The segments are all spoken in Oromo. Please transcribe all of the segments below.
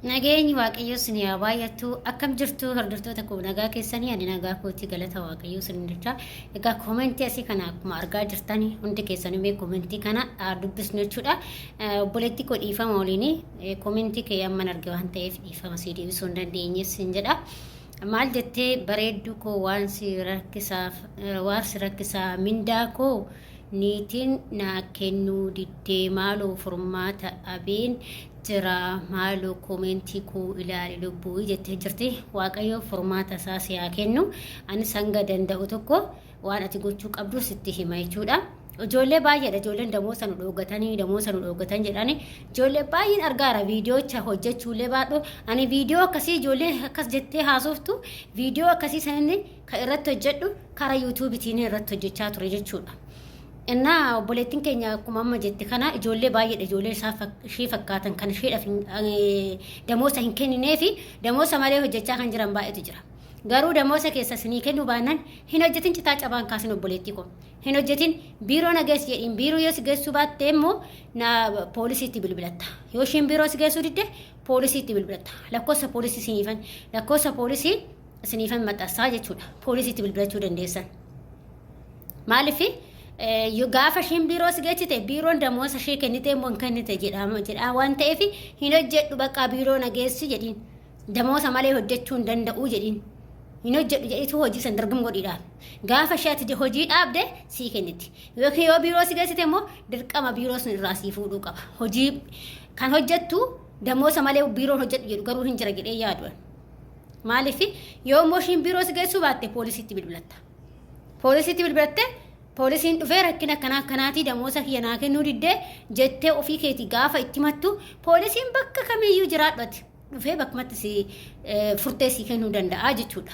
Nageenyi Waaqayyoo isin haa baay'attu. Akkam jirtu hordoftoota koo nagaa keessanii ani nagaa kooti galata Waaqayyoo isin jecha. Egaa koomentii asii kana akkuma argaa jirtan hundi keessanii mee koomentii kana dubbisnu jechuudha. Obboleettii koo dhiifama waliin koomentii kee amman arge waan ta'eef dhiifama sii deebisuu hin dandeenye sin jedha. Maal jettee bareedduu koo waan si rakkisaaf waan si rakkisaa mindaa koo niitiin naa kennuu diddee maaloo furmaata abeen jira maaloo koomentii koo ilaali lubbuu jettee jirti. Waaqayyo furmaata isaa si haa kennu. Anis hanga danda'u tokko waan ati gochuu qabdu sitti hima jechuudha. Ijoollee baay'eedha ijoolleen damoosa nu dhoogatanii damoosa nu dhoogatan jedhani ijoollee baay'een argaara viidiyoocha hojjechuullee baadhu ani viidiyoo akkasii ijoollee akkas jettee haasoftu viidiyoo akkasii saninni kan irratti hojjedhu karaa yuutuubitiin irratti hojjechaa ture jechuudha. Innaa obboleettiin keenya akkuma amma jette kana ijoollee baay'eedha ijoollee isaa ishee fakkaatan kan isheedhaaf damoosa hin kennineefi damoosa malee hojjechaa kan jiran baay'eetu jira. Garuu damoosa keessa isinii kennuu baannaan hin hojjetin citaa cabaan kaasin obboleettii koo. Hin hojjetin biiroo na geessi jedhiin biiroo yoo si geessuu baatte immoo na poolisiitti bilbilatta. Yoo isheen biiroo si geessuu didde poolisiitti bilbilatta. Lakkoofsa poolisii isiniifan lakkoofsa poolisii isiniifan maxxansaa jechuudha. Poolisiitti bilbilachuu dandeessan. Maaliif gaafa isheen biiroo si geessite biiroon damoosa ishee kennitee immoo hin kennite jedhaa waan ta'eef hin hojjedhu bakka biiroo na geessi jedhiin. Damoosa malee hojjechuu hin danda'u jedhiin. Hin hojjedhu jedhitu hojii san dargam godhiidha. Gaafa ishee ati hojii dhaabde sii kenniti. Yookiin yoo biiroo si geessite immoo dirqama biiroo sun irraa sii fuudhuu qaba. Hojii kan hojjettu damoosa malee biiroon hojjedhu jedhu garuu hin jira jedhee yaadu. Maaliif yoo immoo ishiin biiroo si geessuu baatte poolisiitti bilbilatta. Poolisiitti bilbilatte poolisiin dhufee rakkina akkanaa akkanaatii damoosa kiyya naa kennuu diddee jettee ofii keetii gaafa itti himattu poolisiin bakka kamiyyuu jiraadhu ati dhufee bakkumatti si furtee sii kennuu danda'a jechuudha.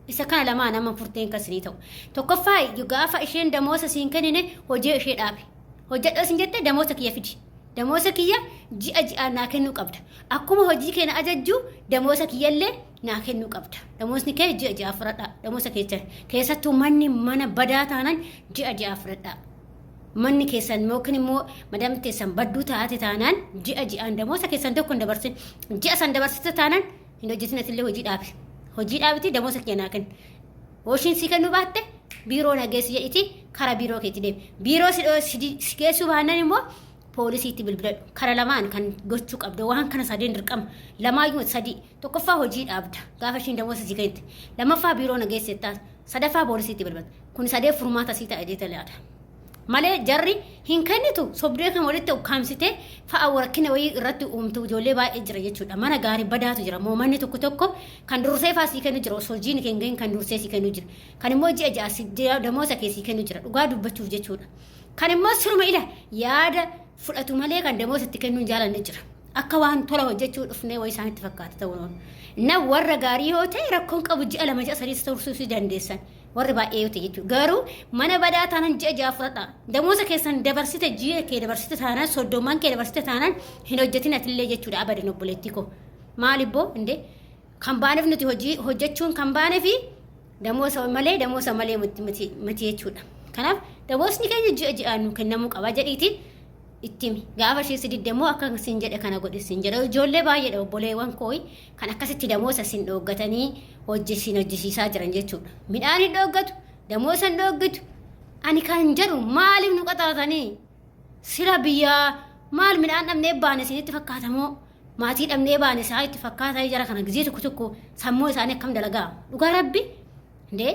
Isa kana lamaan amma furteen kan isinii ta'u. Tokkoffaa gaafa isheen damoosa siin kennine hojii ishee dhaabe. Hojjedhu isin jette damoosa kiyya fidi. Damoosa kiyya ji'a ji'aan naa kennuu qabda. Akkuma hojii kee na ajajju damoosa kiyyallee naa kennuu qabda. Damoosni kee ji'a ji'aa fudhadhaa. Damoosa keessan keessattuu manni mana badaa taanan ji'a ji'aa fudhadhaa. Manni keessan yookiin immoo madamni teessan badduu taate taanaan ji'a ji'aan damoosa keessan tokko hin dabarsin. Ji'a san dabarsite taanaan hin hojjetin atillee hojii dhaabi. Hojii dhaabiti damoosa kiyya naa kenni. Hooshiin sii kennuu baatte biiroo na geessi jedhiti kara biiroo keetti deemi. Biiroo si geessuu baannaan immoo poolisiitti bilbiladhu. Kara lamaan kan gochuu qabda. Waan kana sadeen dirqama. Lamaayyuu sadii. Tokkoffaa hojii dhaabda. Gaafa ishiin damoosa sii kennite. Lammaffaa biiroo na geessi jettaa. Sadaffaa poolisiitti bilbilata. Kun sadee furmaata sii ta'a jedhee yaada. Malee jarri hin kennitu sobdee kan walitti ukkaamsitee fa'a rakkina wayii irratti uumtu ijoollee baay'ee jira jechuudha. Mana gaarii badaatu jira. Moo manni tokko tokko kan dursee fa'aa sii kennu jira. Osoo jiini kee hin gahin kan dursee sii kennu jira. Kan immoo ji'a ji'a damoosa kee sii kennu jira. Dhugaa dubbachuuf jechuudha. Kan immoo siruma ila yaada fudhatu malee kan damoosa itti kennuu hin jaalanne jira. Akka waan tola hojjechuu dhufnee wayii isaanitti fakkaata ta'uu oolu. Na warra gaarii yoo ta'e rakkoon qabu ji'a 2 ji'a 3 tursuus dandeessan. Warri baay'ee yoo ta'e jechuudha. Garuu mana badaa taanaan ji'a 6 fudhadhaa. Damoosa keessan dabarsite ji'a kee dabarsite taanaan soddomman kee dabarsite taanaan hin hojjetin atillee jechuudha abadan obboleettii koo. Maal ibboo indee kan baaneef nuti hojii hojjechuun kan baaneefi damoosa malee damoosa malee miti jechuudha. Kanaaf damoosni keenya ji'a ji'aan nu kennamuu qaba jedhiitiin itti himi. Gaafa ishee si didde immoo akka sin jedhe kana godhi sin jedha. Ijoollee baay'eedha obboleewwan koo kan akkasitti damoosa sin dhooggatanii hojii sin hojjisiisaa jiran jechuudha. Midhaan hin dhooggatu, damoosa hin dhooggatu. Ani kan jedhu maaliif nu qaxaratanii? Sila biyyaa maal midhaan dhabnee baane isinitti fakkaatamoo? Maatii dhabnee baane isaa itti fakkaataa jara kana gizee tokko tokko sammuu isaanii akkam dalagaa? Dhugaa rabbi? Ndee?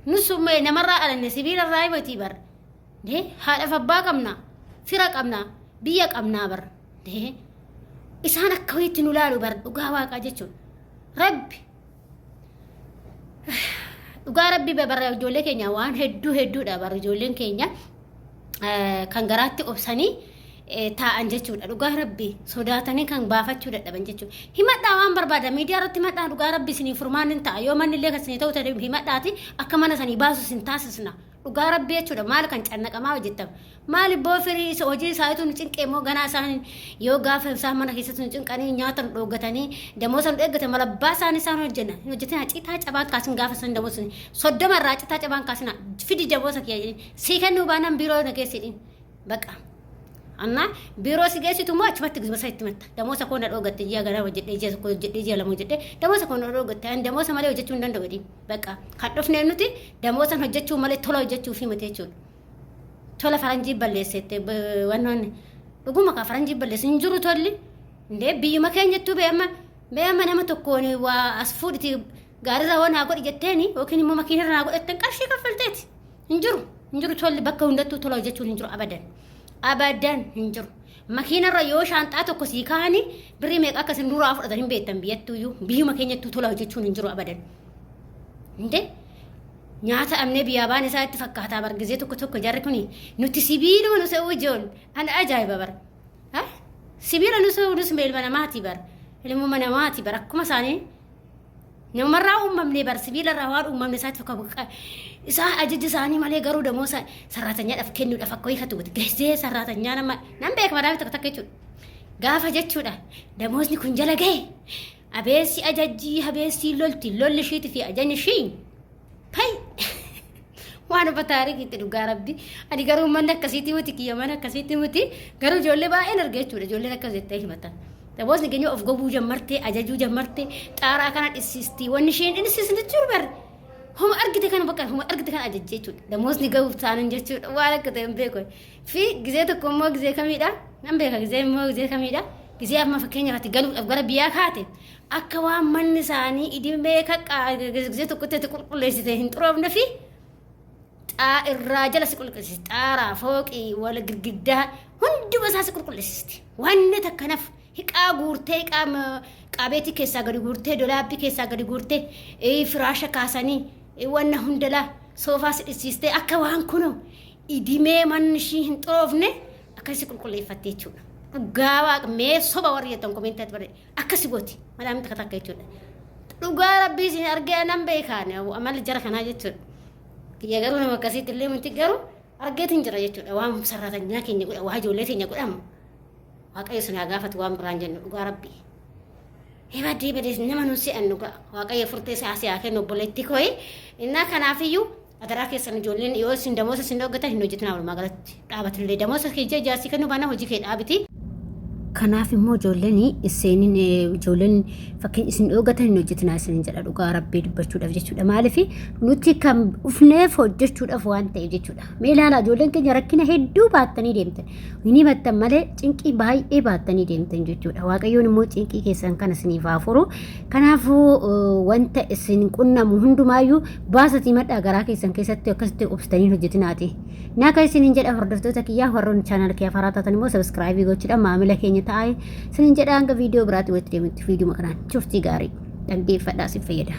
Nus namarraa dhalanne sibiilarraa himatii bara. Dee haadhaaf abbaa qabna, fira qabna, biyya qabnaa bar. Dee isaan akka wayiitti nu laalu bar dhugaa waaqaa jechuun. Rabbi dhugaa rabbi bara ijoollee keenya waan hedduu hedduudha bara ijoolleen keenya kan garaatti obsanii taa'an jechuudha. Dhugaa rabbi sodaatanii kan baafachuu dadhaban jechuudha. Himadhaa waan barbaada miidiyaa irratti himadhaa dhugaa rabbi isinii furmaan hin ta'a yoo manni illee kan isinii ta'u ta'e himadhaati akka mana sanii baasu isin taasisna. Dhugaa rabbii jechuudha maal kan cannaqamaa hojjettam maal ibboo firii isa hojii isaaniitu nu cinqee immoo ganaa isaan yoo gaafa isaan mana keessatti nu cinqanii nyaata nu dhooggatanii damoosa nu eeggatan malabbaa isaan isaan hojjenna hin hojjetina citaa cabaan kaasin gaafa isaan damoosa 30 irraa citaa cabaan kaasina fidi damoosa kiyya jedhin sii kennuu baanaan biiroo na geessi jedhin baqa. Annaa biiroo si geessitu immoo achumatti gizuma isa itti matta. Damoosa koo na dhoogatte ji'a garaa hojjedhee ji'a tokko hojjedhee ji'a lama hojjedhee damoosa koo na dhoogatte ani damoosa malee hojjechuu hin danda'u jedhiin. Bakka kan dhufneef nuti damoosan hojjechuu malee tola hojjechuu fi miti jechuudha. Tola faranjii balleessette wannoon dhuguma kaa faranjii balleesse hin jiru tolli. Indee biyyuma keenyattuu bee amma bee amma nama tokkoon waa as fuudhiti gaarirra waan haa godhi jetteeni yookiin immoo makiinarra haa godhattan qarshii kaffalteeti. Hin jiru hin jiru tolli bakka hundattuu tola hojjechuun hin jiru abadan. Abadan hin jiru. Makiinarra yoo shaanxaa tokko sii kaa'anii birrii meeqa akka isin duraa fudhatan hin beektan biyyattuuyyuu biyyuma keenyattuu tola hojjechuun hin jiru abadan. Indee nyaata dhabnee biyyaa baane isaa itti fakkaataa bar gizee tokko tokko jarri kuni nuti sibiiluma nu se'uu ijoon ana ajaa'iba bar. Sibiila nu se'uu nus ilma namaati bar ilmuma namaati bar akkuma isaanii Namarraa uumamne bar sibiilarraa waan uumamne isaatti fakkaatu. Isaa ajaja isaanii malee garuu damoo sarraatanyaadhaaf kennuudhaaf akka hiikatu godhe. Gahee sarraatanyaa nama nan beeka madaami tokko takka jechuudha. Gaafa jechuudha damoosni kun jala gahe abeessi ajajjii abeessi lolti lolli ishiiti fi ajajni ishii Hay! Waan uffata taarikiitti dhugaa rabbi. Ani garuu manni akkasiitti miti kiyya mana akkasiitti miti. Garuu ijoollee baay'een arga jechuudha. Ijoolleen akkas jettee himatan. Taboosni keenya of gobuu jammartee ajajuu jammartee xaaraa kana dhissisti. Wanni isheen dhissisti jiru bar. Homa argite kana bakka homa argite kana ajajjee jechuudha. Damoosni gahuuf taanan jechuudha. Waan akka ta'e hin beeku. Fi gizee tokko immoo gizee kamiidha? Nan beeka gizee immoo gizee kamiidha? Gizee amma fakkeenyaaf ati galuudhaaf gara biyyaa kaate akka waan manni isaanii idimee gizee tokkotti ati qulqulleessite hin xuroofne fi xaa irraa jala si qulqulleessiti. Xaaraa, fooqii, wal girgiddaa hunduma isaa si qulqulleessiti. Wanni takka naf hiqaa guurtee hiqaa qaabeetii keessaa gadi guurtee dolaabbii keessaa gadi guurtee firaasha kaasanii wanna hundalaa soofaa si dhissiistee akka waan kunoo idimee manni ishii hin xuroofne akkasi qulqulleeffatte jechuudha. Dhugaa waaqa mee soba warri jettan komeentaatti barree akkasi gooti madaamni takka takka jechuudha. Dhugaa rabbii isin argee nan beekaan amalli jara kanaa jechuudha. Kiyya garuu nama akkasiitti illee miti garuu argeetiin jira jechuudha. Waan sarratanyaa keenya godha waa ijoollee keenya godhamu. Waaqayyo isin haa gaafatu waan biraan jennu dhugaa rabbii. Ebadee badees nama nun se'an dhugaa waaqayyo furtee isaa si haa kennu obboleetti kooyi. Innaa kanaafiyyuu Adaraa keessan ijoolleen yoo isin damoosa isin dhoggatan hin hojjetinaa walumaa galatti dhaabatillee damoosa kee ji'a jaarsii kennuu baanaan hojii kee dhaabiti. Kanaaf immoo ijoolleen iseeniin ijoolleen fakkeenya isin dhoggatan hin hojjetinaa isin jedha dhugaa rabbii dubbachuudhaaf jechuudha. Maaliif nuti kan dhufneef hojjechuudhaaf waan ta'eef jechuudha. Mee ilaalaa ijoolleen keenya rakkina hedduu baattanii deemtan. Hin himattan malee cinqii baay'ee baattanii deemtan jechuudha. Waaqayyoon immoo cinqii keessan kana isiniif haa furu. Kanaafuu wanta isin qunnamu hundumaayyuu baasatii madhaa garaa keessan keessatti akkasitti obsitanii hin hojjetinaati. Naa kan isiniin jedha hordoftoota kiyyaa warroonni chaanal kiyyaa faaraa taatan immoo sabiskiraayibii gochuudhaan maamila keenya ta'aa isiniin jedha hanga viidiyoo biraatti walitti deemutti viidiyoo kanaan turtii gaarii dhaggeeffadhaa isin fayyada.